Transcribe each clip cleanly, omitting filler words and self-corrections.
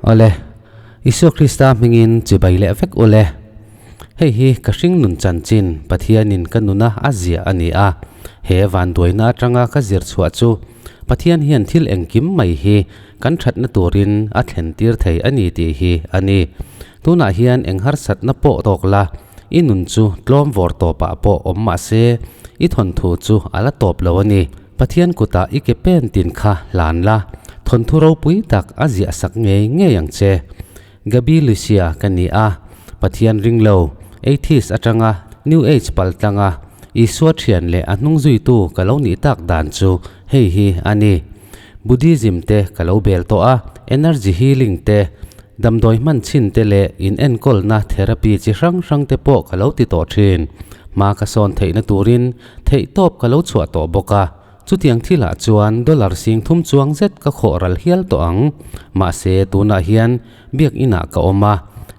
Awle, Isua Krista hmingin chibai leh vek ule. Hei hi ka hringnun chanchin Pathianin ka nuna a ziah a ni a. He vanduaina atanga ka zir chhuah chu Pathian hian thil engkim mai hi kan thatna turin a thlen tir thei a ni tih hi a ni. Tunah hian eng harsatna pawh tawk la, i nun chu tlawm vawr tawpah pawh awm mah se, i thawnthu chu a la tawp lo a ni. Pathian kutah i ke pen tin kha hlan la, thawnthu ropui tak a ziah sak ngei ngei ang che. Gabi Lucia ka ni a, Pathian ring lo, atheist atanga New Age pal tlanga Isua thian leh a hnung zuitu ka lo nih tak dan chu hei hi a ni. Buddhism te ka lo bel tawh a, energy healing te, damdawi hman chhin te leh in enkawlna therapy chi hrang hrang te pawh ka lo ti tawh thin. Hma ka sawn theihna turin theihtawp ka lo chhuah tawh bawk a, chutiang thilah chuan dollar sing thum chuang zet ka khawh ral hial tawh ang. Mahse tunah hian biak inah ka awm a,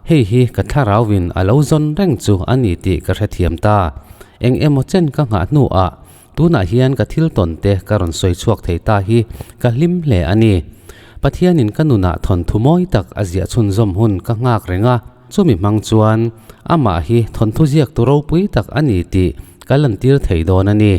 hei hi ka thlarauin a lo zawn reng chu a ni tih ka hrethiam ta. Eng emaw chen ka nghah hnuah Tunah hian ka thil tawn te ka rawn sawi chhuak thei ta hi ka hlim hle a ni. Pathianin ka nunah thawnthu mawi tak a ziah chhunzawm hun ka nghak reng a, chumi hmang chuan amah hi thawnthu ziaktu ropui tak a ni tih ka lantir thei dawn a ni.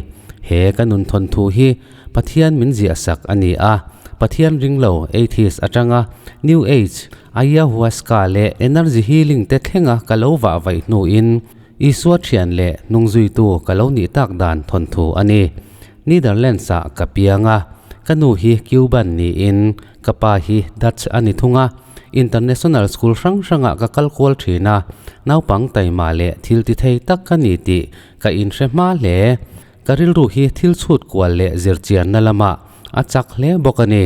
He ka nun thawnthu hi Pathian min ziahsak a ni a, Pathian ringlo atheist atanga New Age, Ayahuasca leh energy healing te thlenga ka lo vah vaih hnuin Isua thian leh hnungzuitu ka lo nih tak dan thawnthu a ni. Netherlands-ah ka piang a, ka nu hi Cuban niin ka pa hi Dutch a ni thung a. International school hrang hrangah ka kal kual thin a, naupang taima leh thil ti thei tak ka ni tih ka inhre hma hle. Ka rilru hi thil chhut kual leh zirchianna lamah a chak hle bawk a ni.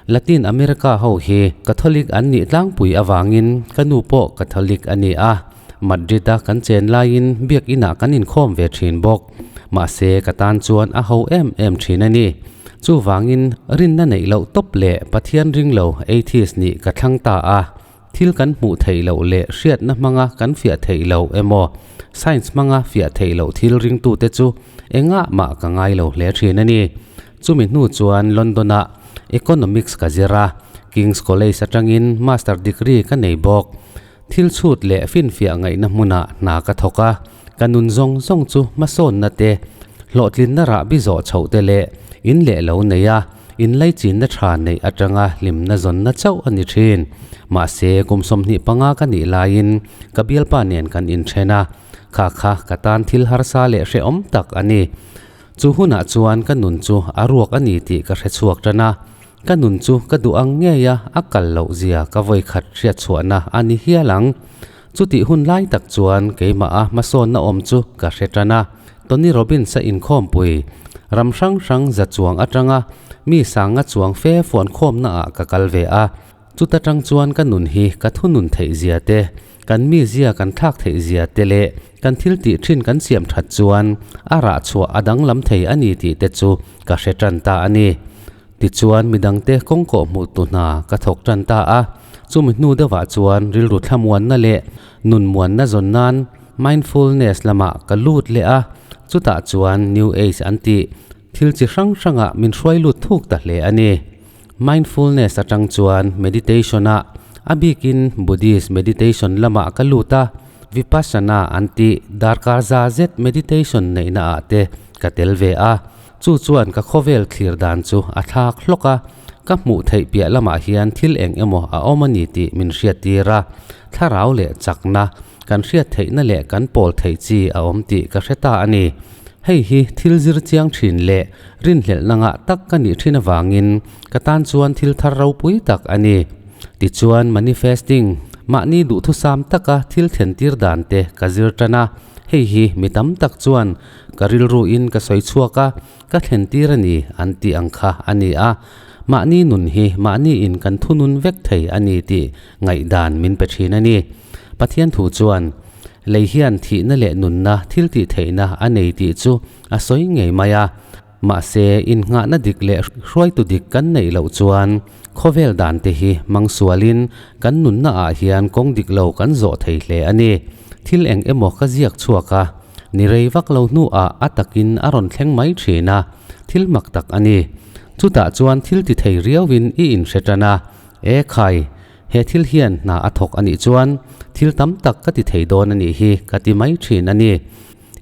Latin America ho hi Catholic an nih tlangpui avangin ka nu pawh Catholic a ni a, Madrid-a kan chen laiin biakinah kan inkhawm ve thin bawk. Mahse ka tan chuan a ho em em thin a ni. Chuvangin rinna neih loh tawp leh Pathian ring lo atheist nih ka thlang ta a. Thil kan hmuh theih loh leh hriatna hmanga kan fiah theih loh emaw, science hmanga fiah theih loh thil ringtute chu engah mah ka ngai lo hle thin a ni. Chumi hnu chuan London-ah Economics ka zir a, King's College atangin Master degree ka nei bawk. Thil chhut leh finfiah ngaihna hmunah hna ka thawk a, ka nun zawng zawng chu hmasawnna te, hlawhtlinna rahbi zawh chhoh te leh in leh lo nei a, Inlaichinna tha neih atanga hlimna zawnna chauh a ni thin. Mahse, kum 25 ka nih laiin ka bialpa nen kan inthen a, kha kha ka tan thil harsa leh hrehawm tak a ni. Chu hunah chuan ka nun chu a ruak a ni tih ka hre chhuak tan a, ka nun chu ka duh ang ngei a, a kal loh zia ka vawikhat hriatchhuahna a ni hial ang. Chutih hun lai tak chuan keimah a hmasawnna awm chu ka hre tan a. Tony Robbins-a inkhawmpui ram hrang hrang za chuang atanga mi sanga chuang fe fuan khawmnaah ka kal ve a. Chuta tang chuan ka nun hi ka thunun theih zia te, kan mi zia kan thlak theih zia te leh kan thil tih thin kan siam that chuan a rah chhuah a danglam thei a ni tih te chu ka hre tan ta a ni. Tichuan midangte kawngkawh hmuh tu hna ka thawk tan ta a. Chumi hnu deuhah chuan rilru thlamuanna leh nun muanna zawn nan Mindfulness lamah ka lut leh a, chutah chuan New Age an tih thil chi hrang hrangah min hruai lut thuk ta hle a ni. Mindfulness atang chuan meditation-ah, a bikin Buddhist meditation lamah ka lut a, Vipassana an tih darkar za zet meditation neihnaah te ka tel ve a, chu chuan ka khawvel thlir dan chu a thlak hlawk a, ka hmuh theih piah lamah hian thil eng emaw a awm a ni tih min hriattir a, thlarau leh chakna, Kan hriat theihna leh kan pawl theih chi a awm tih ka hre ta a ni. Hei hi thil zir chiang thin leh rinhlelhna ngah tak ka nih thin avangin ka tan chuan thil thar ropui tak a ni. Tichuan manifesting, mahni duhthusam taka thil thlentir dan te ka zir tan a, hei hi mi tam tak chuan ka rilruin ka sawi chhuak a, ka thlentir a ni an tih ang kha a ni a. Mahni nun hi mahni in kan thunun vek thei a ni tih ngaihdan min pe thin a ni. Pathian thu chuan, Lei hian thihna leh nunna thil tih theihna a nei tih chu a sawi ngei mai a. Mahse, innghahna dik leh hruaitu dik kan neih loh chuan khawvel dan te hi hmang sualin kan nunna ah hian kawng dik lo kan zawh thei hle a ni. Thil eng emaw ka ziak chhuak a, ni rei vak lo hnuah a takin a rawn thleng mai thin a, thil mak tak a ni. Chutah chuan thil ti thei riauin i inhre tan a, E khai! He thil hian hna a thawk a nih chuan thil tam tak ka ti thei dawn a nih hi ka ti mai thin a ni.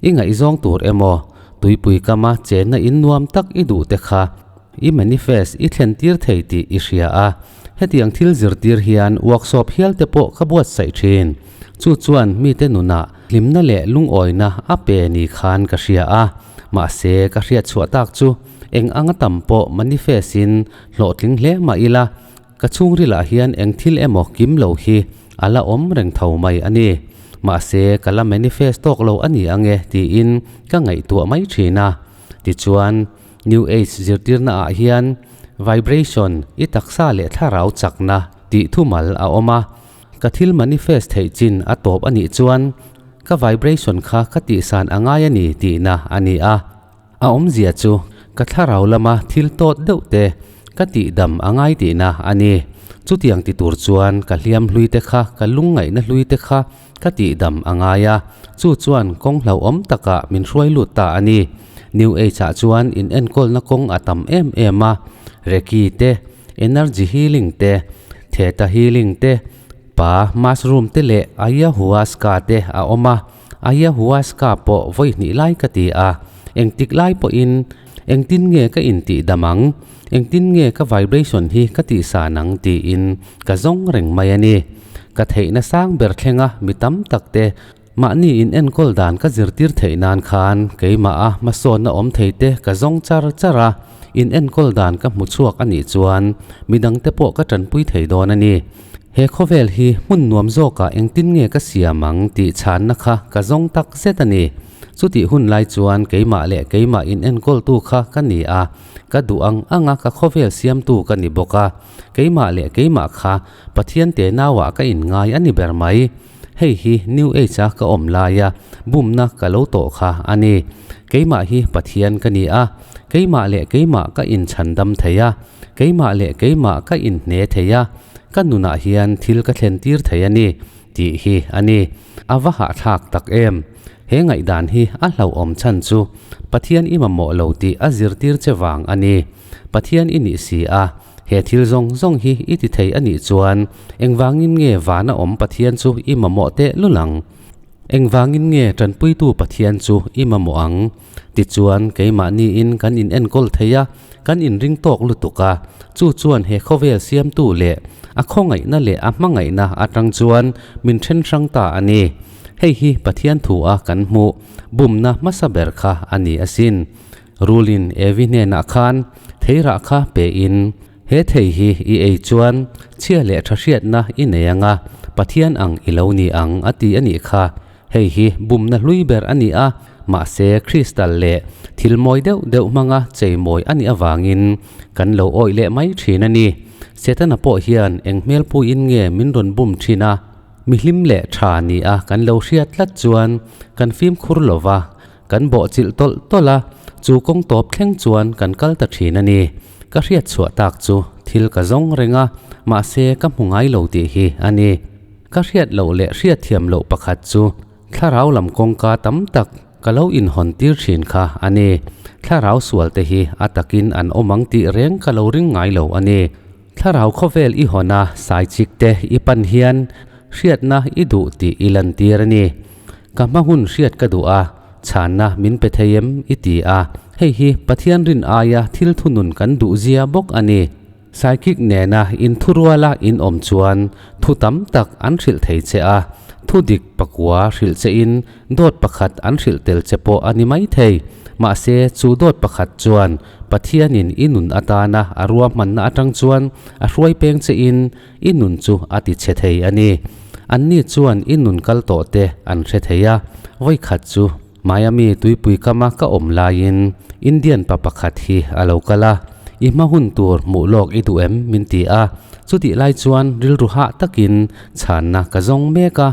I ngaihzawng tur emaw, tuipui kama chenna in nuam tak i duh te kha i manifest i thlen tir thei tih i hria a. Hetiang thil zirtir hian workshop hial te pawh ka buatsaih thin. Chu chuan mite nunah hlimna leh lungawina a pe ni khan ka hria a. Mahse ka hriat chhuah tak chu eng anga tam pawh manifest in hlawhtling hle mah ila, Ka chhungrilah hian eng thil emaw kim lo hi a la awm reng tho mai a ni. Mahse, ka la manifest tawk lo a ni ang e tiin ka ngaihtuah mai thin a. Tichuan, New Age zirtirna ah hian vibration, i taksa leh thlarau chakna tih thumal a awm a. Ka thil manifest theih chin a tawp a nih chuan ka vibration kha ka tihsan a ngai a ni tihna a ni a. A awmzia chu ka thlarau lama thil tawt deuh te ka tihdam a ngai tihna a ni. Chutiang ti tur chuan ka hliam hlui te kha, ka lungngaihna hlui te kha ka tihdam a ngai a, chu chuan kawng hlauhawm takah min hruai lut ta a ni. New Age ah chuan in enkawlna kawng a tam em em a, Reiki te, Energy Healing te, Theta Healing te, Pa Mushroom te leh Ayahuasca te a awm a. Ayahuasca pawh vawi hnih lai ka ti a, engtik lai pawhin engtin nge ka intih dam ang, engtin nge ka vibration hi ka tihsan ang tiin ka zawng reng mai a ni. Ka theihna sang ber thlenga mi tam tak te mahni in enkawl dan ka zirtir theih nan khan keimah a hmasawnna awm thei te ka zawng char char a, in enkawl dan ka hmu chhuak a nih chuan midangte pawh ka tanpui thei dawn a ni. He khawvel hi hmun nuam zawkah engtin nge ka siam ang tih chhanna kha ka zawng tak zet a ni. Chutih hun lai chuan keimah leh keimah in enkawltu kha ka ni a, ka duh ang anga ka khawvel siamtu ka ni bawk a, keimah leh keimah kha Pathian te nauah ka inngai a ni ber mai. Hei hi New Age a ka awm laia bumna ka lo tawh kha a ni. Keimah hi Pathian ka ni a, keimah leh keimah ka inchhandam thei a, keimah leh keimah ka inhne thei a, ka nunah hian thil ka thlen tir thei a ni tih hi a ni. A va hahthlak tak em! He ngaihdan hi a hlauhawm chhan chu Pathian i mamawh lo tih a zirtir che vang a ni. Pathian i nih si a, he thil zawng zawng hi i ti thei a nih chuan engvangin nge vana awm Pathian chu i mamawh teh lul ang? Engvangin nge tanpuitu Pathian chu i mamawh ang? Tichuan, keimahniin kan in enkawl thei a, kan inring tawk lutuk a, chu chuan he khawvel siamtu leh a khawngaihna leh a hmangaihna atang chuan min then hrang ta a ni. Hei hi Pathian thu a kan hmuh bumna hmasa ber kha a ni asin. Rulin Evi hnenah khan theirah kha pe in, He thei hi i ei chuan chhia leh tha hriatna i nei ang a, Pathian ang i lo ni ang a ti a nih kha. Hei hi bumna hlui ber a ni a, mahse Crystal leh thil mawi deuh deuh hmanga chei mawi a nih avangin kan lo awih leh mai thin a ni. Setana pawh hian eng hmelpuiin nge min rawn bum thin a, mi hlim leh tha ni a kan lo hriat tlat chuan kan fimkhur lo va, kan bawhchilh tawlh tawlh a, chu kawng tawp thleng chuan kan kal ta thin a ni. Ka hriat chhuah tak chu thil ka zawng reng a, mahse ka hmu ngai lo tih hi a ni. Ka hriat loh leh hriatthiam loh pakhat chu thlarau lam kawngka tam tak ka lo inhawn tir thin kha a ni. Thlarau sual te hi a takin an awm ang tih reng ka lo ring ngai lo a ni. Thlarau khawvel i hawn a saichik te i pan hian hriatna i duh tih i lantir a ni. Ka hma hun hriat ka duh a, chhanna min pe thei em i ti a, hei hi Pathian rin aia thil thunun kan duhzia bawk a ni. Psychic nena inthuruala in awm chuan thu tam tak an hrilh thei che a, thu dik pakua hrilh che in dawt pakhat an hrilh tel che pawh a ni mai thei. Mahse, chu dawt pakhat chuan Pathianin i nun atana a ruahmanna atang chuan a hruai peng che in i nun chu a ti chhe thei a ni. Anni chuan i nun kal tawh te an hre thei a, vawikhat chu Miami tuipui kama ka awm laiin Indian pa pakhat hi a lo kal a, I hma hun tur hmuh lawk i duh em? min ti a, chutih lai chuan rilru hah takin chhanna ka zawng mek a,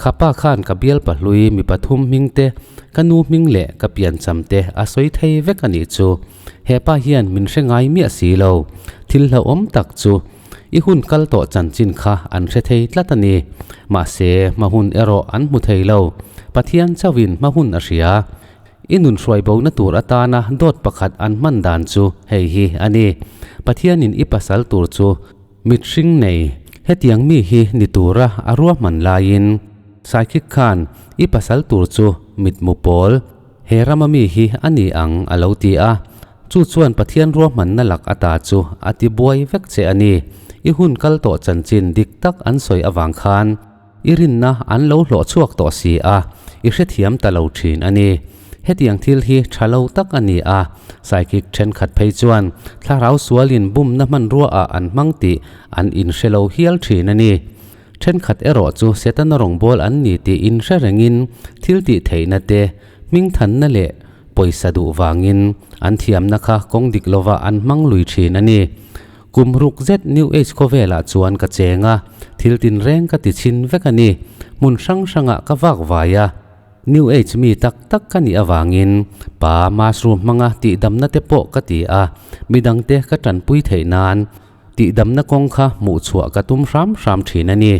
kha pa khan ka bial pahlui mi pathum hming te, ka nu hming leh ka piancham te a sawi thei vek a nih chu. He pa hian min hre ngai miah si lo. Thil hlauhawm tak chu I hun kal tawh chanchin kha an hre thei tlat a ni. Mahse, hma hun erawh an hmu thei lo. Pathian chauhin hma hun a hria. I nun hruai bona tur atana dawt pakhat an hman dan chu hei hi a ni. Pathianin i pasal tur chu mithring nei, Hetiang mi hi ni tura a ruahman laiin Psychic khan i pasal tur chu mitmu pawl he rama mi hi a ni ang a lo ti a. Chu chuan Pathian ruahmanna lak ata chu a ti buai vek che a ni. I hun kal tawh chanchin dik tak an sawi avang khan I rinna an lo hlawh chhuak tawh si a, i hrethiam ta lo thin a ni. Hetiang thil hi tha lo tak a ni a, psychic thenkhat phei chuan thlarau sualin bumna hmanrua ah an hmang tih an inhre lo hial thin a ni. Thenkhat erawh chu Setana rawngbâwl an ni tih inhre rengin thil tih theihna te, hmingthanna leh pawisa duh vangin an thiamna kha kawng dik lovah an hmang lui thin a ni. Kum ruk zet New Age khawvelah chuan ka cheng a, thil tinreng ka ti chhin vek a ni. Hmun hrang hrangah ka vak vai a. New Age mi tak tak ka nih avangin pa mushroom hmanga tihdamna te pawh ka ti a, midangte ka tanpui theih nan tihdamna kawng kha hmuh chhuah ka tum hram hram thin a ni.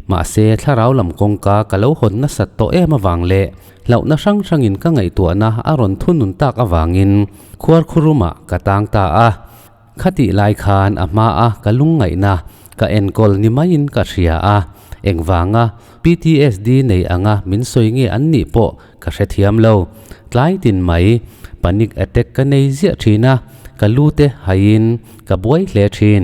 Mahse, thlarau lam kawngka ka lo hawn nasat tawh em avang leh hlauhna hrang hrangin ka ngaihtuahna a rawn thunun tak avangin khuarkhurumah ka tang ta a. Khatih lai khan a hma a ka lungngaihna ka enkawl ni maiin ka hria a, engvanga PTSD nei anga min sawi nge an nih pawh ka hrethiam lo. Tlai tin mai panic attack ka nei ziah thin a, ka lu te haiin ka buai hle thin.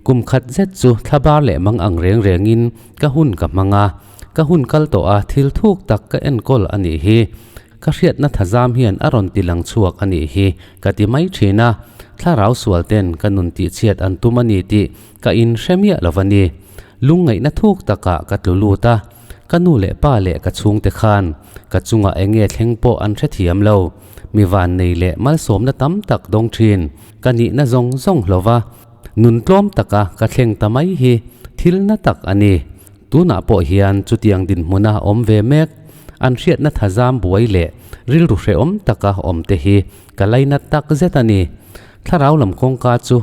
Kum khat zet chu thlabar leh mang ang reng rengin ka hun ka hmang a, ka hun kal tawh a thil thuk tak ka enkawl a nih hi. Ka hriatna thazam hian a rawn ti lang chhuak a nih hi ka ti mai thin a, thlarau sual ten ka nun tihchhiat an tum a ni tih ka in hre miah lo a ni. Lungngaihna thuk takah ka tlu lut a, ka nu leh pa leh ka chhungte khan ka chungah eng nge thleng pawh an hrethiam lo. Mi vannei leh malsawmna tam tak dawng thin ka nihna zawng zawng hlova nun tlawm taka ka thleng ta mai hi thil na tak a ni. Tunah pawh hian chutiang dinhmuna awm ve mek, an hriatna thazam buai leh rilru hrehawm taka awmte hi ka lainat tak zet a ni. Thlarau lam kawngka chu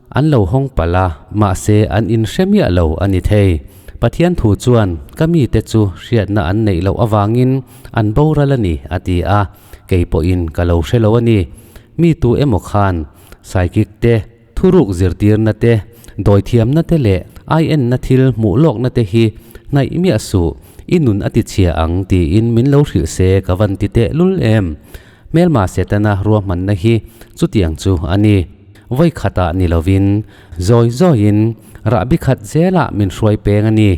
an lo hawng palh a, mahse an inhre miah lo a ni thei. Pathian thu chuan ka mite chu hriatna an neih loh avangin an boral a ni a ti a, kei pawhin ka lo hre lo a ni. Mi tu emaw khan psychic te, Thuruk zirtirna te, dawithiamna te leh ai-enna thil hmuh lawkna te hi hnaih miah suh, i nun a tichhia ang tiin min lo hrilh se ka van ti teh lul em? Hmelma Setana ruahmanna hi chutiang chu a ni. Vawi khatah ni lovin, zawi zawiin rahbi khat zelah min hruai peng a ni.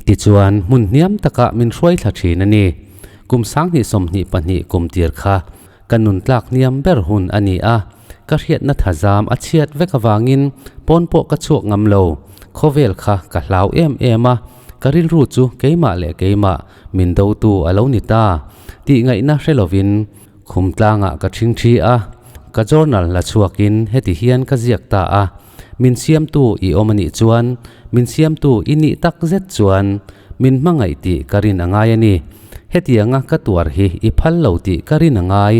Tichuan hmun hniam takah min hruai thla thin a ni. Kum 2022 kum tir kha Ka nun tlak hniam ber hun a ni a, ka hriatna thazam a chhiat vek avangin pawn pawh ka chhuak ngam lo. Khawvel kha ka hlau em em a, ka rilru chu keimah leh keimah min dotu a lo ni ta. Tih ngaihna hre lovin khum tlangah ka ṭhing ṭhi a, ka journal la chhuakin heti hian ka ziak ta a, Min siamtu i awm a nih chuan, min siamtu i nih tak zet chuan min hmangaih tih ka rin a ngai a ni. Hetianga ka tuar hi i phal lo tih ka rin a ngai.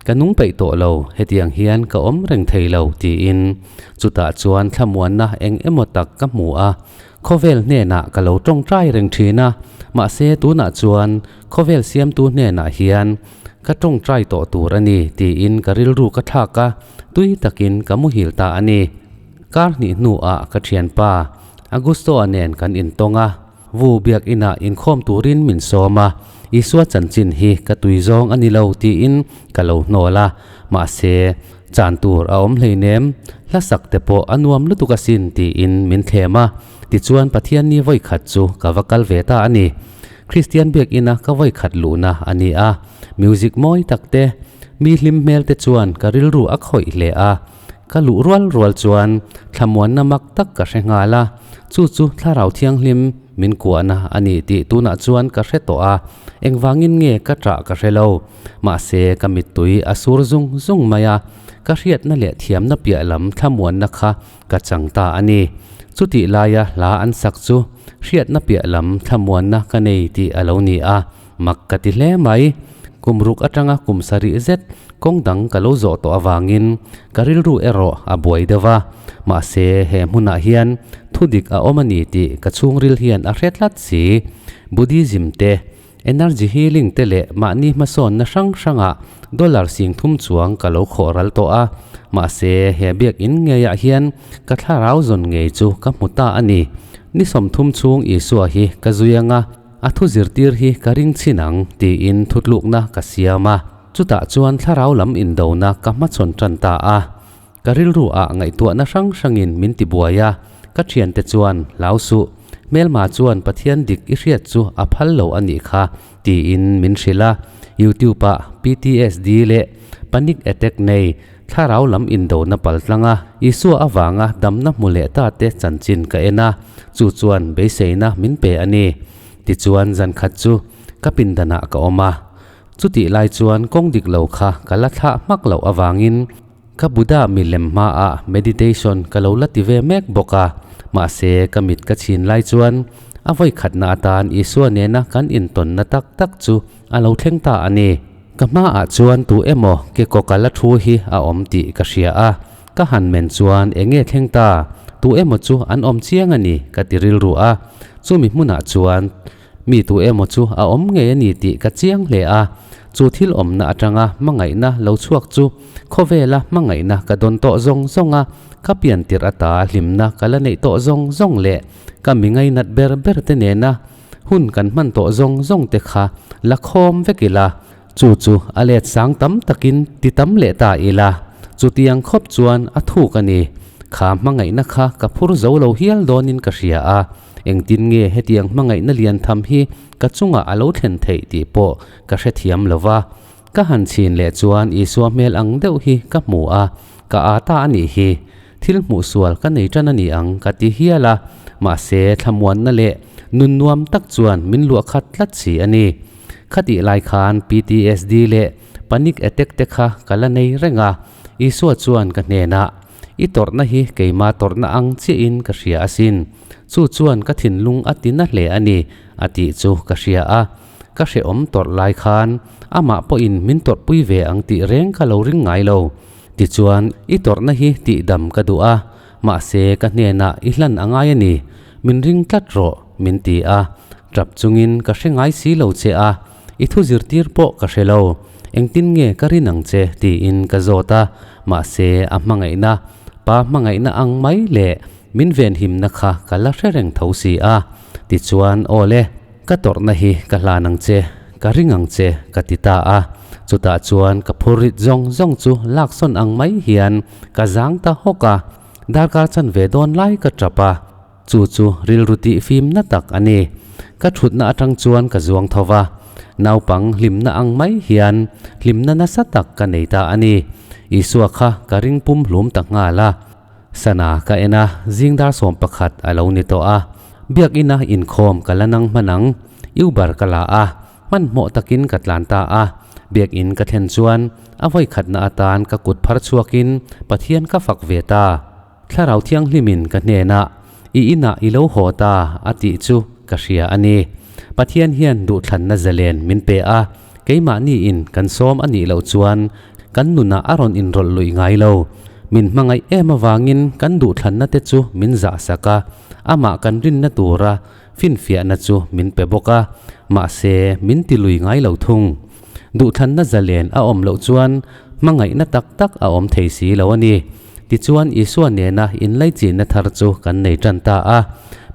Ka nung peih tawh lo, hetiang hian ka awm reng thei lo, tiin. Chutah chuan thlamuanna eng emaw tak ka hmu a. Khawvel hnenah ka lo tawngtai reng thin a, mahse tunah chuan khawvel siamtu hnenah hian ka tawngtai tawh tur a ni, tiin ka rilru ka thlak a, tui takin ka muhil ta a ni. Kar hnih hnuah ka thianpa Augusto-a nen kan intawng a. Vu biakinah inkhawm turin min sawm a, Isua chanchin hi ka tui zawng a ni lo tiin ka lo hnawl a, mahse, chan tur a awm hleinem, hla sak te pawh a nuam lutuk asin tiin min thlem a, tichuan Pathian ni vawikhat chu ka va kal ve ta a ni. Kristian biakina ka vawikhat luhna a ni a, music mawi tak te, mi hlim hmel te chuan ka rilru a khawih hle a, Ka luh rual rual chuan thlamuanna mak tak ka hre nghal a, chu chu Thlarau Thianghlim min kuahna a ni tih tunah chuan ka hre tawh a, engvangin nge ka ṭah ka hre lo. Mahse, ka mittui a sur zung zung mai a, ka hriatna leh thiamna piah lam thlamuanna kha ka chang ta a ni. Chutih laia hla an sak chu hriatna piah lam thlamuanna ka nei tih a lo ni a, Mak ka ti hle mai. Kum ruk atanga kum sarih zet kawng dang ka lo zawh tawh avangin ka rilru erawh a buai deuh va. Mahse, he hmunah hian thudik a awm a ni tih ka chhungril hian a hre tlat si. Buddhism te, Energy healing te leh mahni hmasawnna hrang hrangah dollar 3000 chuang ka lo khawh ral tawh a, mahse he biakinn ngeiah hian ka thlarau zawn ngei chu ka hmu ta a ni. Ni 30 chhung Isua hi ka zui anga a thu zirtir hi ka ring chhin ang tiin thutlukna ka siam a, chutah chuan thlarau lam indona ka hmachhawn tan ta a. Ka rilru ah ngaihtuahna hrang hrangin min ti buai a, ka thiante chuan hlau suh, hmelma chuan Pathian dik i hriat chu a phal lo a nih kha tiin min hrilh a, YouTube ah PTSD leh panic attack nei thlarau lam indona paltlang a, Isua avanga damna hmu leh ta te chanchin ka en a, chu chuan beiseina min pe a ni. Tichuan zankhat chu ka pindanah ka awm a, chutih lai chuan kawng dik lo kha ka la thlah hmak loh avangin, Ka Buddha milem hmaah meditation ka lo la ti ve mek bawk a, mahse ka mit ka chhin lai chuan a vawi khatna atan Isua nena kan intawnna tak tak chu a lo thleng ta a ni. Ka hmaah chuan tu emaw ke kawka la thu hi a awm tih ka hria a, ka han men chuan eng nge thleng ta, tu emaw chu an awm chiang a ni ka ti rilru a, chumi hmunah chuan Mi tu emaw chu a awm ngei a ni tih ka chiang hle a, chu thil awmna atanga hmangaihna lo chhuak chu khawvela hmangaihna ka dawn tawh zawng zawng a, ka pian tirh ata hlimna ka la neih tawh zawng zawng leh ka mi ngainat ber ber te nena hun kan hman tawh zawng zawng te kha la khawm vek ila, chu chu a let sang tam takin ti tam leh ta ila, chutiang khawp chuan a thuk a ni. Kha hmangaihna kha ka phur zo lo hial dawnin ka hria a. Engtin nge hetiang hmangaihna lian tham hi ka chungah a lo thlen theih tih pawh ka hrethiam lo va. Ka han chhin leh chuan Isua hmel ang deuh hi ka hmu a, ka â ta a nih hi. Thil hmuh sual ka nei tan a ni ang ka ti hial a, mahse thlamuanna leh nun nuam tak chuan min luah khat tlat si a ni. Khatih lai khan PTSD leh panic attack te kha ka la nei reng a, Isua chuan ka hnenah, I tawrhna hi keimah tawrhna ang chiahin ka hria asin. Chu chuan ka thinlung a ti na hle a ni, a tih chu ka hria a. Ka hrehawm tawrh lai khan amah pawhin min tawrhpui ve ang tih reng ka lo ring ngai lo. Tichuan, i tawrhna hi tihdam ka duh a, mahse ka hnenah i hlan a ngai a ni, min ring tlat rawh, min ti a. Tap chungin ka hre ngai si lo che a, i thu zirtir pawh ka hre lo. Engtin nge ka rin ang che? tiin ka zawt a, mahse a hmangaihna, pa hmangaihna ang mai leh min venhimna kha ka la hre reng tho si a. Tichuan, Aw le, ka tawrhna hi ka hlan ang che, ka ring ang che, ka ti ta a. Chutah chuan ka phurrit zawng zawng chu laksawn ang mai hian ka zang ta hawk a, darkar chanve dawn lai ka tap a. Chu chu rilru tih fimna tak a ni. Ka thutna atang chuan ka zuang tho va, naupang hlimna ang mai hian hlimna nasa tak ka nei ta a ni. Isua kha ka ring pum hlum ta nghal a. Sana ka en a, zing dar 11 a lo ni tawh a. Biakina inkhawm ka la nang hman ang, Uber ka la a, hmanhmawh takin ka tlan ta a. Biakin ka thlen chuan a vawikhatna atan ka kut phar chhuakin Pathian ka fak ve ta. Thlarau Thianghlimin ka hnenah, I inah i lo haw ta, a tih chu ka hria a ni. Pathian hian duhthlanna zalen min pe a, keimahniin kan sawm a nih loh chuan kan nunah a rawn inrawlh luih ngai lo. Min hmangaih em avangin kan duhthlanna te chu min zahsak a, amah kan rinna tura finfiahna chu min pe bawk a, mahse min ti lui ngai lo thung. Duhthlanna zalen a awm loh chuan hmangaihna tak tak a awm thei si lo a ni. Tichuan Isua nena inlaichinna thar chu kan nei tan ta a.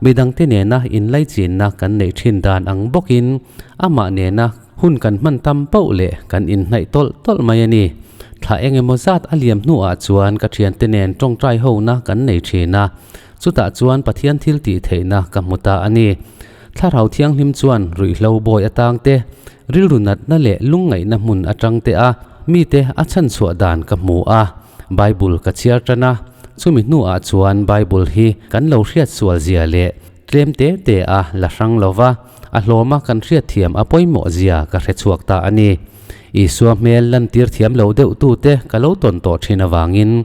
Midangte nena inlaichinna kan neih thin dan ang bawkin amah nena hun kan hman tam poh leh kan inhnaih tawlh tawlh mai a ni. Thla eng emaw zat a liam hnuah chuan ka thiante nen tawngtai hona kan nei thin a. Chutah chuan Pathian thil tih theihna ka hmu ta a ni. Thlarau Thianghlim chuan ruihhlo bawi atang te, rilru natna leh lungngaihna hmun atang te a mite a chhanchhuah dan ka hmu a. Bible ka chhiar tan a, chumi hnuah chuan Bible hi kan lo hriat sual zia leh tlem te te a la hrang lo va, a hlawma kan hriat thiam a pawimawh zia ka hre chhuak ta a ni. Isua hmel lantir thiam lo deuh tute ka lo tawn tawh thin avangin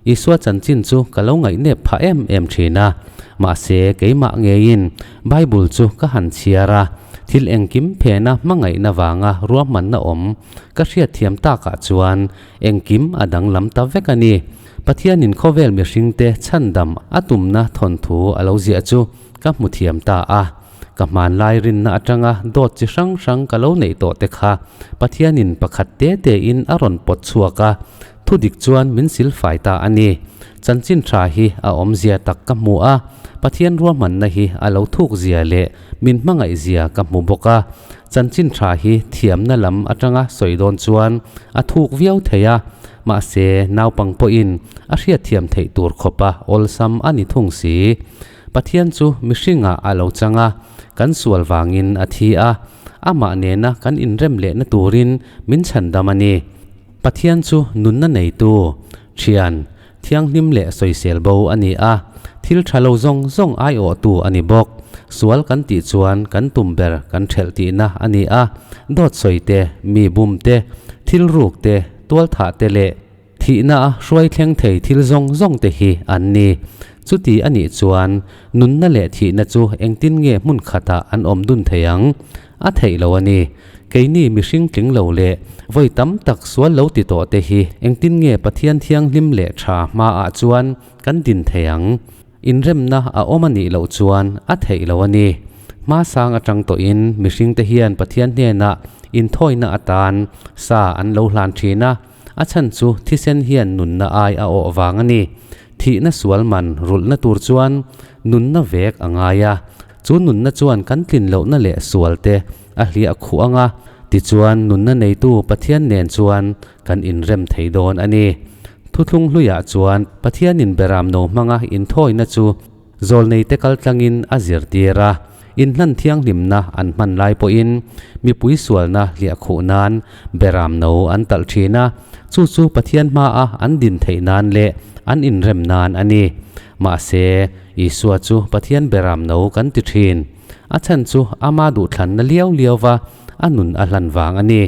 Isua chanchin chu ka lo ngaihnep phah em em thin a, mahse keimah ngeiin Bible chu ka han chhiar a, thil engkim phena hmangaihna vanga ruahmanna awm ka hriatthiam takah chuan engkim a danglam ta vek a ni. Pathianin khawvel mihringte chhandam a tumna thawnthu a lo ziah chu ka hmu thiam ta a. Ka hmanlai rinna atanga dawt chi hrang hrang ka lo neih tawh te kha Pathianin pakhat te tein a rawn pawt chhuak a, thudik chuan min silfai ta a ni. Chanchin tha hi a awmzia tak ka hmu a, Pathian ruahmanna hi a lo thuk zia leh min hmangaih zia ka hmu bawk a. Chanchin tha hi thiamna lam atanga sawi dawn chuan a thuk viau thei a, mahse naupang pawhin a hriatthiam theih tur khawpa awlsam a ni thung si. Pathian chu mihringah a lo chang a, kan sual vangin a thi a, amah nena kan inrem lehna turin min chhandam a ni. Pathian chu nunna neitu, thian, thianghlim leh sawisel bo a ni a, thil tha lo zawng zawng aiawhtu a ni bawk. Sual kan tih chuan kan tum ber kan thelh tihna a ni a, dawt sawi te, mi bum te, thil ruk te, tualthah te leh, Thihna a hruai thleng thei thil zawng zawng te hi an ni. Chuti a nih chuan nunna leh thihna chu engtin nge hmun khatah an awm dun thei ang? A theih lo a ni. Keini mihring tling lo leh vawi tam tak sual lo ti tawh te hi engtin nge Pathian thianghlim leh tha hmaah chuan kan din thei ang? Inremna a awm a nih loh chuan a theih lo a ni. Hmasang atang tawhin mihringte hian Pathian hnenah inthawina atan sa an lo hlan thin a. A chhan chu thisen hian nunna ai a awh vang a ni. Thihna sual man rulhna tur chuan nunna vek a ngai a. Chu nunna chuan kan tlin lohna leh sual te a hliah khuh ang a, tichuan nunna neitu Pathian nen chuan kan inrem thei dawn a ni. Thuthlung hluiah chuan Pathianin beram no hmanga inthawina chu Zawlneite kaltlangin a zirtir a, inhlan thianghlimna an hman lai pawhin mipui sualna hliahkhuh nan beram no an talh thin a, chu chu Pathian hmaa an din theih nan leh an inrem nan a ni. Mahse, Isua chu Pathian beram no kan ti thin. A chhan chu ama duhthlanna liau liauva a nun a hlan vang a ni.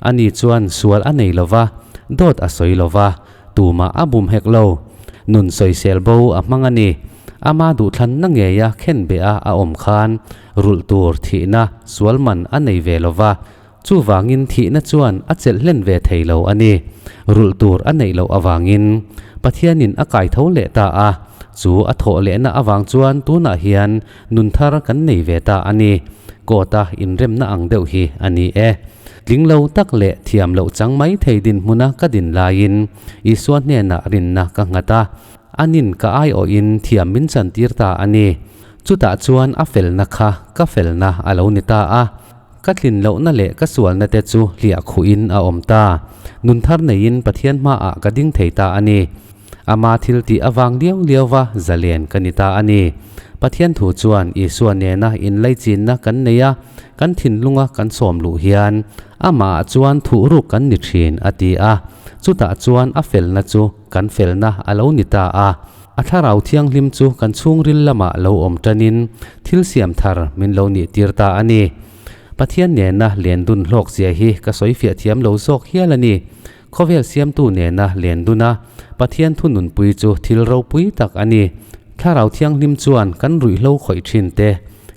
Ani chuan sual a nei lova, dawt a sawi lova, Tumah a bum hek lo. Nun sawisel bo a hmang a ni. Ama duhthlanna ngeia khen beh a a awm khan rulh tur thihna sual man a nei ve lo va. Chuvangin thihna chuan a chelh hlen ve thei lo a ni. Rulh tur a neih loh avangin Pathianin a kai tho leh ta a. Chu a thawh lehna avang chuan tunah hian nun thar kan nei ve ta a ni. Court-a inremna ang deuh hi a ni e. Tling lo tak leh thiam loh chang mai thei dinhmuna ka din laiin Isua hnenah rinna ka nghat a, anin ka aiawhin thiam min chantir ta a ni. Chutah chuan a felna kha ka felna a lo ni ta a, ka tlin lohna leh ka sualna te chu hliah khuhin a awm ta. Nun thar neiin Pathian hmaah ka ding thei ta a ni. Ama thil tih avang liau liauva zalen ka ni ta a ni. Pathian thu chuan Isua nena inlaichinna kan nei a, kan thinlunga kan sawm luh hian amahah chuan thuhruk kan ni thin a ti a. Chutah chuan a felna chu kan felna a lo ni ta a. A thlarau thianghlim chu kan chhungril lamah lo awm tanin thil siam thar min lo nih tir ta a ni. Pathian nena lendun hlawkzia hi ka sawifiah thiam lo zawk hial a ni. Khawvel siamtu nena len dun a, Pathian thu nunpui chu thil ropui tak a ni. Thlarau Thianghlim chuan kan ruihhlo khawih thin te,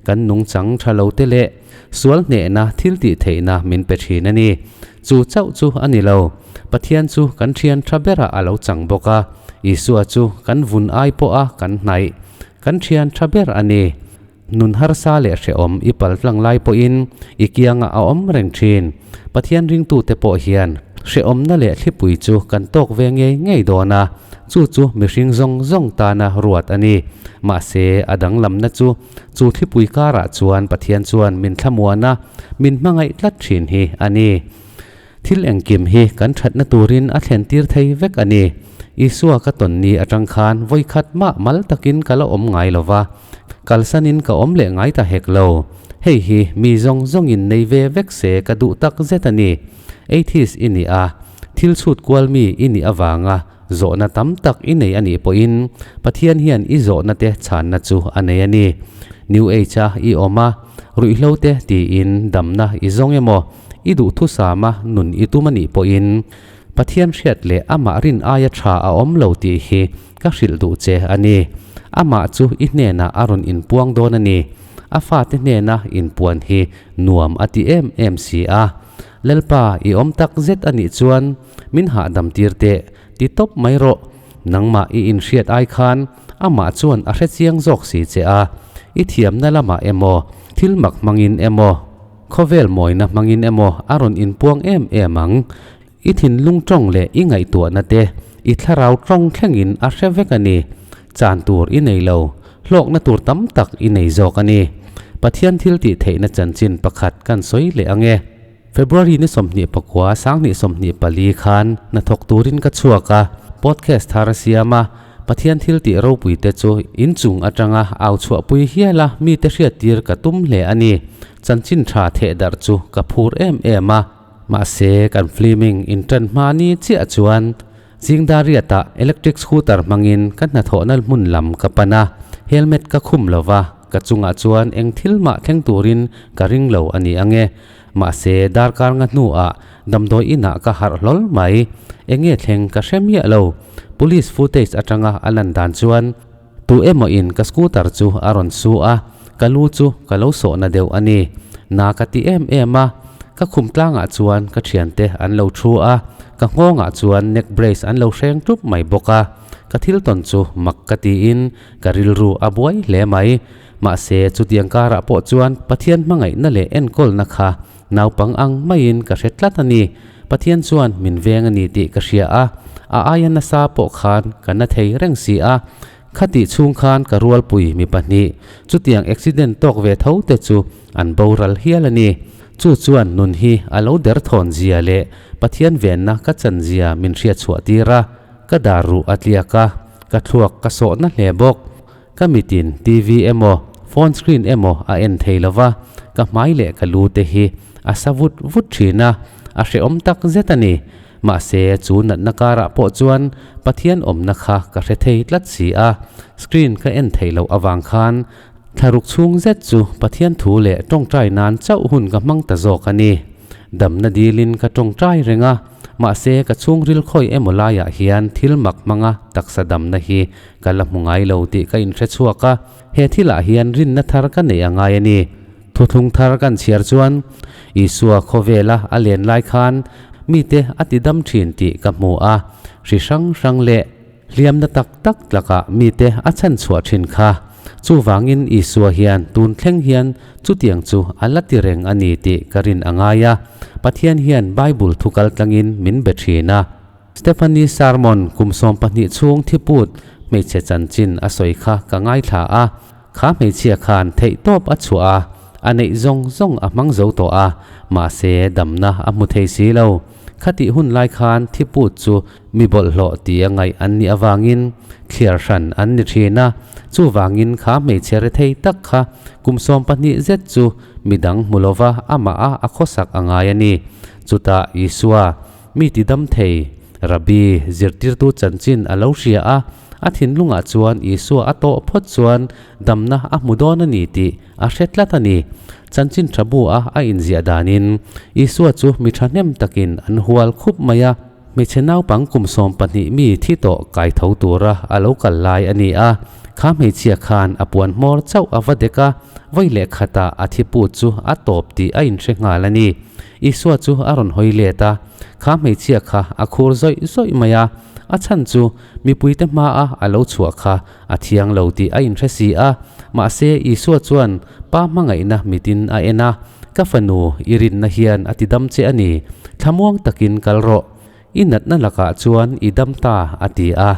kan nungchang tha lo te leh sual hnehna thil tih theihna min pe thin a ni. Chu chauh chu a ni lo. Pathian chu kan thian tha berah a lo chang bawk a, Isua chu kan vun ai pawha kan hnaih, kan thian tha ber a ni. Nun harsa leh hrehawm i pal tlang lai pawhin i kiangah a awm reng thin. Pathian ringtute pawh hian hrehawmna leh thlipui chu kan tawk ve ngei ngei dawn a, chu chu mihring zawng zawng tana ruat a ni. Mahse, a danglamna chu chu thlipui karah chuan Pathian chuan min thlamuan a, min hmangaih tlat thin hi a ni. Thil engkim hi kan thatna turin a thlen tir thei vek a ni. Isua ka tawn ni atang khan vawikhat mah mal takin ka la awm ngai lo va, kalsanin ka awm leh ngai ta hek lo. Hei hi mi zawng zawngin nei ve vek se ka duh tak zet a ni. Atheist i ni a, thil chhut kual mi i nih avanga zawhna tam tak i nei a nih pawhin Pathian hian i zawhna te chhanna chu a nei a ni. New Age-a i awm a, ruihhlo te tiin damna i zawng emaw? I duhthusama nun i tum a nih pawhin Pathian hriat leh amah rin aia tha a awm lo tih hi ka hrilh duh che a ni. Amah chu i hnenah a rawn inpuang dawn a ni. A fate hnena inpuan hi nuam a ti em em si a. Lalpa, i awm tak zet a nih chuan min hahdam tir teh, ti tawp mai rawh. Nangmah i inhriat ai khan amah chuan a hre chiang zawk si che a. I thiamna lamah emaw, Thil mak hmangin emaw, khawvel mawina hmangin emaw a rawn inpuang em em ang. I thinlung tawng leh i ngaihtuahna te, i thlarau tawng thlengin a hre vek a ni. Chan tur i nei lo, hlawkna tur tam tak i nei zawk a ni. Pathian thil tih theihna chanchin pakhat kan sawi leh ang e. February ni 29, 2024 khan hnathawk turin ka chhuak a, podcast thar a siam a, Pathian thil tih ropui te chu inchung atanga au chhuahpui hial a mite hriattir ka tum hle a ni. Chanchin tha theh darh chu ka phur em em a. Mahse kan fliming intan hma ni chiah chuan Zingdariatah electric scooter hmangin ka hnathawhna hmun lam ka pan a, helmet ka khum lo va, ka chungah chuan eng thil mah thleng turin ka ring lo a ni ang e. Mahse darkar nga hnuah damdawi inah ka harh hlawl mai. Enge thleng ka hre miah lo. Police footage atanga a lan dan chuan Tu emaw in ka scooter chu a rawn su a, ka lu chu ka lo sawhna deuh a ni. Na ka ti em em a, ka khum tlangah chuan ka thiante an lo thu a, ka nghawngah chuan neck brace an lo hreng tup mai bawk a. Ka thil tawn chu mak ka tiin ka rilru a buai hle mai. Mahse chutiang karah pawh chuan Pathian hmangaihna leh enkawlna kha naupang ang maiin ka hre tlat a ni. Pathian chuan min veng a ni tih ka hria a, a aia nasa pawh khan ka na thei reng si a. Khatih chhung khan ka rualpui mi pahnih, chutiang accident tawk ve tho te chu an boral hial a ni. Chu chuan nun hi a lo derthawn zia leh Pathian venna ka chan zia min hriatchhuah tir a, ka dar ruh a tliak a, ka thluak ka sawhna hle bawk. Ka mitin TV emaw phone screen emaw a en thei lo va, ka hmai leh ka lu te hi a sa vut vut thin a, a hrehawm tak zet a ni. Mahse chu natna karah pawh chuan Pathian awmna kha ka hre thei tlat si a, screen ka en theih loh avang khan thlaruk chhung zet chu Pathian thu leh tawngtai nan chauh hun ka hmang ta zawk a ni. Damna dilin ka tawngtai reng a, mahse ka chhungril khawi emaw laiah hian thil mak hmanga taksa damna hi Ka la hmu ngai lo tih ka inhre chhuak a, he thilah hian rinna thar ka neih a ngai a ni. Thuthlung thar kan chhiar chuan Isua khawvela a len lai khan mite a ti dam thin tih ka hmu a, hri hrang hrang leh hliamna tak tak tlakah mite a chhan chhuah thin kha. Chuvangin Isua hian tun thleng hian chutiang chu a la ti reng a ni tih ka rin a ngai a, Pathian hian Bible thu kal tlangin min be thin a. Stephanie Sermon kum 12 chhung thiput hmeichhe chanchin a sawi kha ka ngaithla a, kha hmeichhia khan theihtawp a chhuah a, a neih zawng zawng a hmang zo tawh a, mahse damna a hmu thei si lo. Khatih hun lai khan thiput chu mi bawlhhlawh tia ngaih an nih avangin thliar hran an ni thin a, chuvangin kha hmeichhe rethei tak kha kum 12 zet chu midang hmu lova amah a a khawsak a ngai a ni. Chutah Isua. Mi ti dam thei, Rabbi, zirtirtu chanchin a lo hria a, a thinlungah chuan Isua a tawh phawt chuan damna a hmu dawn a ni tih a hre tlat a ni. Chanchin tha bu a a inziah danin Isua chu mi thahnem takin an hual khup mai a. Hmeichhe naupang kum 12 mi thi tawh kai tho tura a lo kal lai a ni a, kha hmeichhia khan a puan hmawr chauh a va dek a, vawi leh khatah a thiput chu a tawp tih a inhre nghal a ni. Isua chu a rawn hawi let a, kha hmeichhia kha a khur zawih zawih mai a, a chhan chu mipuite hmaa a lo chhuah kha a thiang lo tih a inhre si a. Mahse Isua chuan pa hmangaihna mitin a en a, Ka fanu, i rinna hian a tidam che a ni, thlamuang takin kal rawh. I natna lakah chuan i dam ta, a ti a.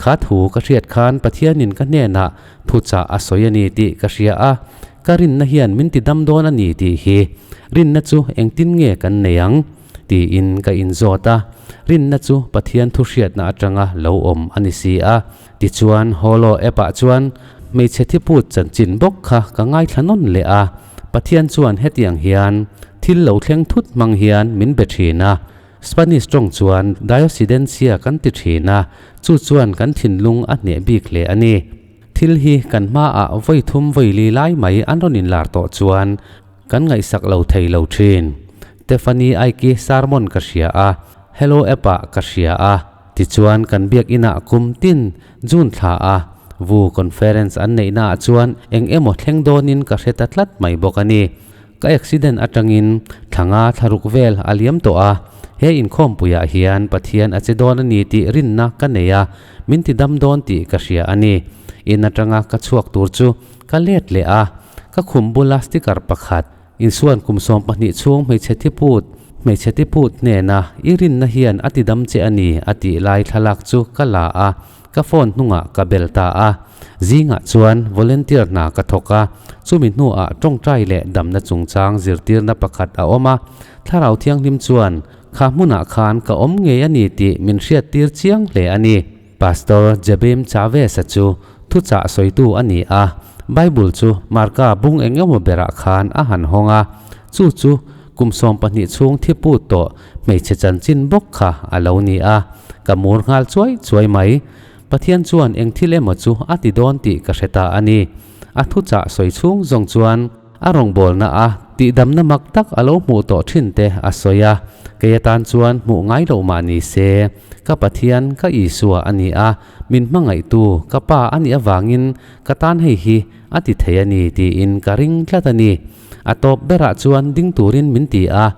Kha thu ka hriat khan Pathianin ka hnenah thuchah a sawi a ni tih ka hria a, ka rinna hian min ti dam dawn a ni tih hi. Rinna chu engtin nge kan nei ang? tiin ka inzawt a. Rinna chu Pathian thu hriatna atanga lo awm a ni si a. Tichuan Holo app-ah chuan hmeichhe thiput chanchin bawk kha ka ngaithla nawn leh a. Pathian chuan hetiang hian thil lo thleng thut hmang hian min be thin a. Spanish tawng chuan Diosidencia kan ti thin a, chu chuan kan thinlung a hneh bik hle a ni. Thil hi kan hmaah vawi thum vawi li lai mai an rawn inlar tawh chuan kan ngaihsak lo thei lo thin. Tefani Aiki sermon ka hria a, Hello app-ah ka hria a, tichuan kan biakinah kum tin June thla a Vu conference an neihnaah chuan eng emaw thleng dawnin ka hre ta tlat mai bawk a ni. Ka accident atangin thlanga thlaruk vel a liam tawh a, he inkhawmpuiah hian Pathian a che dawn a ni tih rinna ka nei a, min ti dam dawn tih ka hria a ni. In atanga ka chhuak tur chu ka let leh a, ka khum bula sticker pakhat Isuan kum 12 chhung hmeichhe thi put, hmeichhe thi put hnena i rinna hian a ti dam che a ni a tih lai thlalak chu ka la a, ka phone hnungah ka bel ta a. Zingah chuan volunteer hna ka thawk a, chumi hnuah tawngtai leh damna chungchang zirtirna pakhat a awm a. Thlarau Thianghlim chuan kha hmunah khan ka awm ngei a ni tih min hriattir chiang hle a ni. Pastor Jabim Chavez-a chu thuchah sawitu a ni a, Bible chu Marka bung eng emaw berah khan a han hawng a, chu chu kum 12 chhung thi put tawh hmeichhe chanchin bawk kha a lo ni a, ka mur nghal chuai chuai mai. Pathian chuan eng thil emaw chu a ti dawn tih ka hre ta a ni. A thuchah sawi chhung zawng chuan a rawngbawlna a tihdamna mak tak a lo hmuh tawh thin te a sawi a, kei atan chuan hmuh ngai loh mah ni se, ka Pathian ka Isua a ni a, min hmangaihtu ka Pa a nih avangin ka tan hei hi a ti thei a ni tiin ka ring tlat a ni. A tawp berah chuan ding turin min ti a,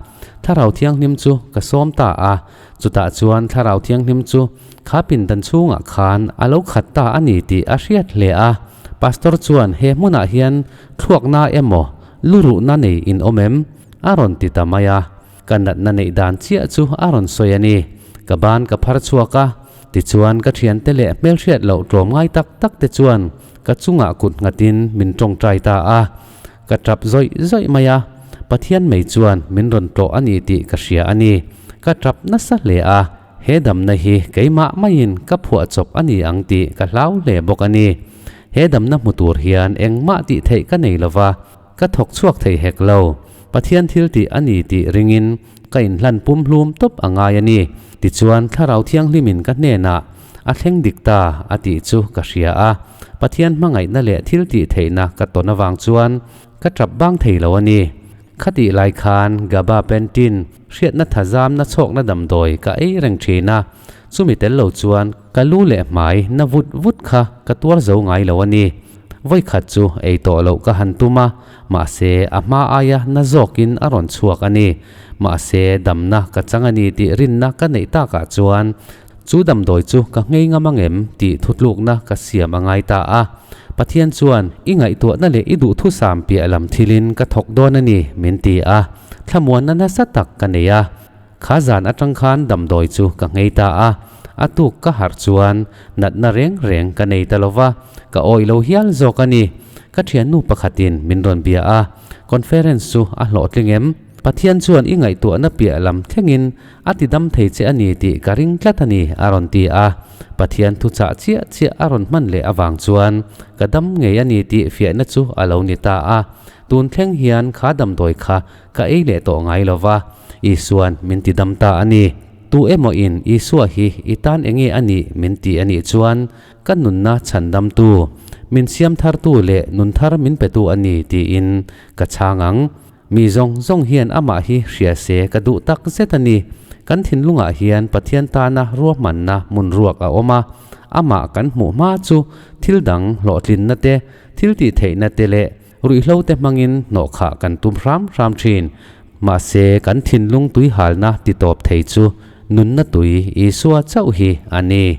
Thlarau Thianghlim chu ka sawm ta a, chutah chuan Thlarau Thianghlim chu kha pindan chhungah khan a lo khat ta a ni tih a hriat hle a. Pastor chuan he hmunah hian thluakna emaw luruhna nei in awm em? A rawn ti ta mai a. Ka natna neih dan chiah chu a rawn sawi a ni. Ka ban ka phar chhuak a, tichuan ka thiante leh hmelhriat loh tlawm ngai tak tak te chuan ka chungah kut nghatin min tawngtai ta a. Ka tap zawih zawih mai a, Pathian mai chuan min rawn tlawh a ni tih ka hria a ni. Ka tap nasa hle a, he damna hi keimah maiin ka phuah chawp a ni ang tih ka hlau hle bawk a ni. He damna hmu tur hian engmah tih theih ka nei lo va, ka thawk chhuak thei hek lo. Pathian thil tih a ni tih ringin ka inhlan pum hlum tawp a ngai a ni. Tichuan Thlarau Thianghlimin ka hnenah a thleng dik ta a tih chu ka hria a. Pathian hmangaihna leh thil tih theihna ka tawn avang chuan ka tap bang thei lo a ni. Khatih lai khan Gabapentin hriatna thazamna chhawkna damdawi ka ei reng thin a, chumi tel lo chuan ka lu leh hmai na vut vut kha ka tuar zo ngai lo a ni. Vawikhat chu ei tawh loh ka han tum a, mahse a hma aia na zawkin a rawn chhuak a ni. Mahse damna ka chang a ni tih rinna ka neih takah chuan chu damdawi chu ka nghei ngam angem tih thutlukna ka siam a ngai ta a. Pathian chuan i ngaihtuahna leh i duhthusam piah lam thilin ka thawk dawn a ni min ti a, thlamuanna nasa tak ka nei a. Kha zan atang khan damdawi chu ka nghei ta a, a tuk ka harh chuan natna reng reng ka nei ta lova, ka awih lo hial zawk a ni. Ka thiannu pakhatin min rawn bia a, conference chu a hlawhtling em? Pathian chuan i ngaihtuahna piah lam thlengin a ti dam thei che a ni tih ka ring tlat a ni, a rawn ti a. Pathian thuchah chiah chiah a rawn hman leh avang chuan ka dam ngei a ni tih fiahna chu a lo ni ta a. Tun thleng hian kha damdawi kha ka ei leh tawh ngai lo va, Isua'n min ti dam ta a ni. Tu emaw in Isua hi i tan enge a nih min ti a nih chuan ka nunna chhandamtu, min siam thartu leh nun thar min petu a ni tiin ka chhang ang. Mi zawng zawng hian amah hi hria se ka duh tak zet a ni. Kan thinlungah hian Pathian tana ruahmanna hmun ruak a awm a, amah kan hmuh hma chu thil dang hlawhtlinna te, thil tih theihna te leh ruihhlo te hmangin hnawhkhah kan tum hram hram thin. Mahse kan thinlung tuihalna ti tawp thei chu nunna tui Isua chauh hi a ni.